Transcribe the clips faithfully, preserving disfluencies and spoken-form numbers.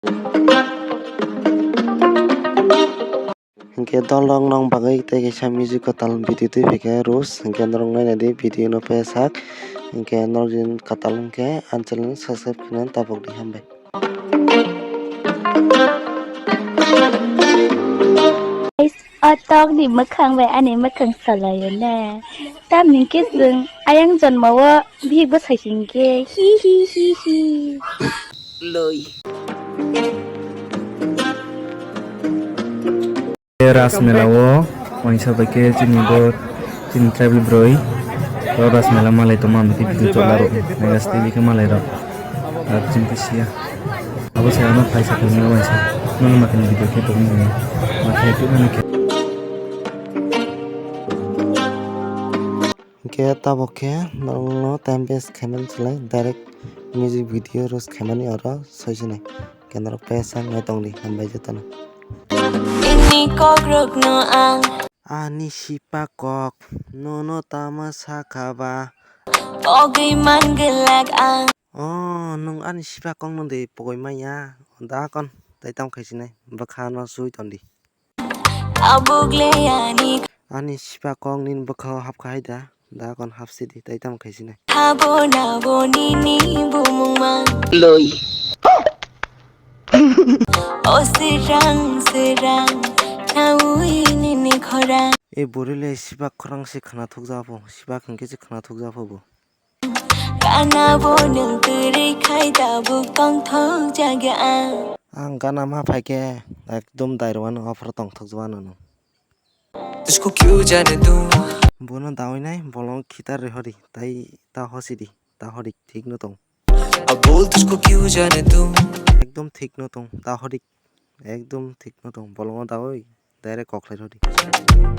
Hinkhe dol rok nong bagwi tei kaisa music kwtal video twi phaikha Rose, hinkhe norok nainai di video no paiya sak, hinkhe norok jin kwtal hinkhe ani channel subscribe khainani tabuk di, hambai. Guys, o tokni mwkhang bai ani mwkhang salaio na. Tamni hwnkhe chwng ayang jonmao bihik bwsai singkhe hi hi hi hi. Loi. Ras mela o waisa bai khe chini bo chini tribal bwrwi o ras mela malai tongma, amtwi video chola rok naigas tv khe malai rok. Rak chini khe siya. Abo se ano phaisa phai mano waisa. Nono makani video khe tongmani. Mathai tu mani khe. Hinkhe tabuk khe norokno time waste khaimani slai direct music video roast khaimani oro soisinai. Hinkhe norok paisa wngwi tongdi, hambai jotono. Ini kokrokno ang. Ani sipa kok, nono tama sakha ba? Pogwi man glak ang. O, nwng ani sipa kokno de pogwi manya. Da kon, tei tamo khai sinai. Bwkha no sui tondi. Tabuk le ani. Ani sipa kok nini bwkha o hapkha hai da. Da kon hapsi di, tei tamo khai sinai. Habo na bo nini bumung mang. Loi. O sirang sirang, naui nini khorang. E bwrwi le sibak khorang se khwna thukjak pho, sibak hinkhe se khwna thukjak pho bo. Gana bo nwng kwrwi khai tabuk tongthok jagya ang. Ang gana ma phaikhe ekdom dairwano aphuru tongthokjak ano nwng. Tushko kyun jane tu. Bono dawi nai, bolong khitar rihori, tai ta hosi di, ta hori, thik no tong. Ab bol tushko kyun jane tu. Ekdom thik no tong, ta hori, ekdom thik no tong, bolongo dawi, direct koklai rihori.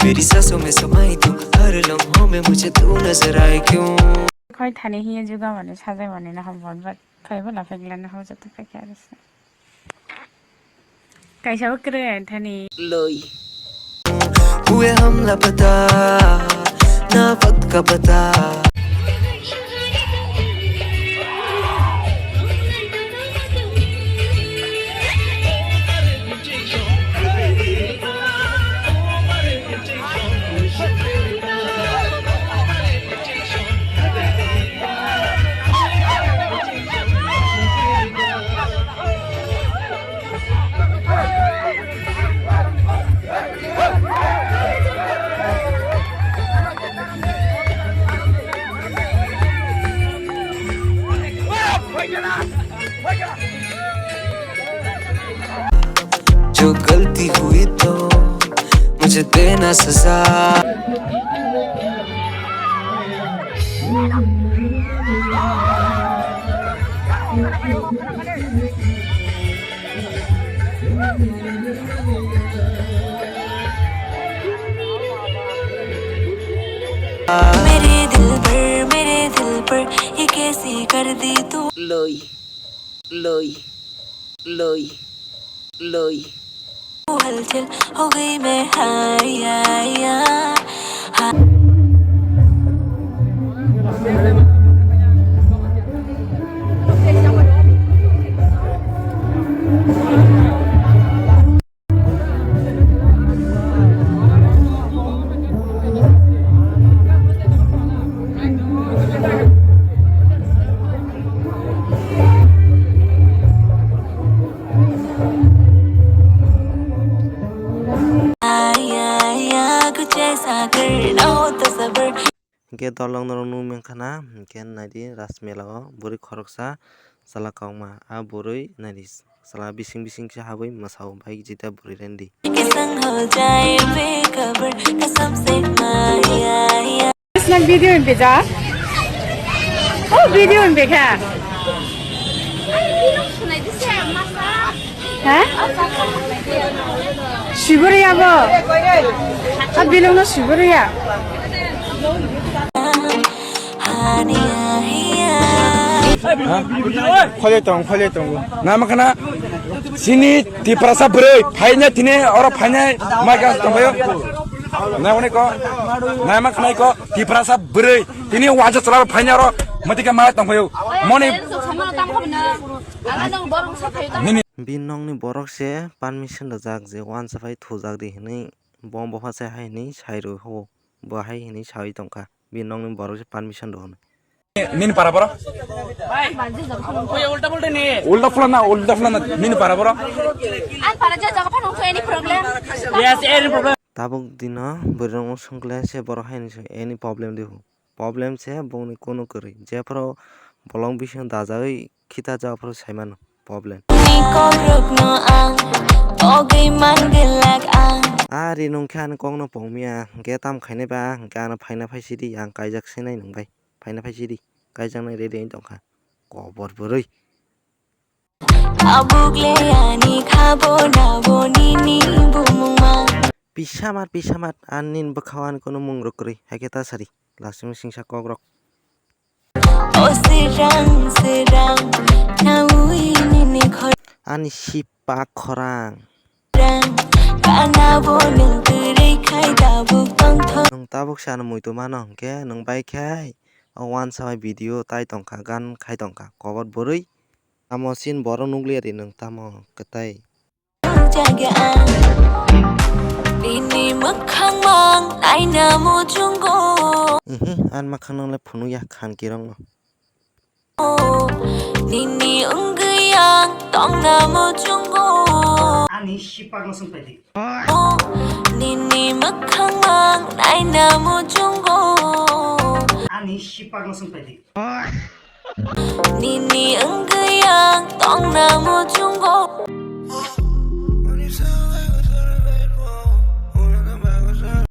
Meri sanson mein samai tu, har lamho mein mujhe tu nazar aaye kyun. Khoi thani hiye juga mani, sajai mani na hom bon bat, khoi bola pegla na hom jatu pekya rasa. Kaisa bo kwrwi ani thani. Loi. हुए हम लापता, ना वक्त का पता। जो गलती हुई तो मुझे देना सजा। मेरे दिलबर, मेरे दिल पर ये कैसी कर दी तू। Loi, loi, loi, loi. हलचल हो गई मैं हाय, हाय, हाय। Hinkhe dolong norok nukmani khana, hinkhe naidi Rajmela o bwrwi khoroksa chwla kokma, a bwrwi naidi chwla bising bising se habwi mwsao bai jita bwrwi rendi. Nang video ni beja? Oh, video ni bekha. Ha? Siburiya bo. A bilong no siburiya. Khole tong, khole tong. Nama kana sini Tiprasa bwrwi phaina tini oro phaina mai gas tongbayo. Nama ko, nama khnai ko Tiprasa bwrwi tini waja chala phaina oro matika mai tongbayo. Moni. Nini. Bini nokni borok se permission rwjak je uansa phai thujak di hinwi, bo bopha se hai hinwi sai rw ho, bo hai hinwi sawi tongkha, bini nokni borok se permission rw hwnwi. Nini para boro? Ulta pula na, ulta pula na, nini para boro? Ang para je jaga phano any problem? Yes, any problem. Tabuk dino bwrwi rok wng song kle se borok hai hinwi song any problem di ho. Problem se bongni kunu kwrwi. Jephru bolong bising dajagwi khita japhru sai mano problem. Ni kokrokno ang pogwi man glak ang. Ari nung khe ani kokno pongmiya, hwnkhe tam khainai ba, hwnkhe ano phaina phai sidi, ang kaijak sinai nung bai. Phaina phai sidi, kaijaknai ready wng tongkha. Kobor bwrwi. Tabuk le ani khabo nabo nini bumungma. Pisamar, pisamar, ani bwkhao ani kunu mung rw kwrwi, hai khe ta sari. Lasing singsa kokrok. O sirang, sirang, nawi nini khor- Ani sipak khorang. Rang, kanabo nwng kwrwi khai tabuk tongthok. Nwng tabuk se ano muitu mano hwnkhe nwng bai khai o uansa bai video tai tongkha, gan khai tongkha, kobor bwrwi. Tamo sin borok nukliya di nwng tamo kwtai. Jaga ang. Nini mwkhang mang naina muchungo. Ihi, an mwkhang nang le phunukya khan kirokno. Nini wngwi ang tongna muchungo. Ani sipakno swngpaidi. Nini mwkhang ang naina muchungo. Ani sipakno swngpaidi. Nini wngwi ang tongna muchungo.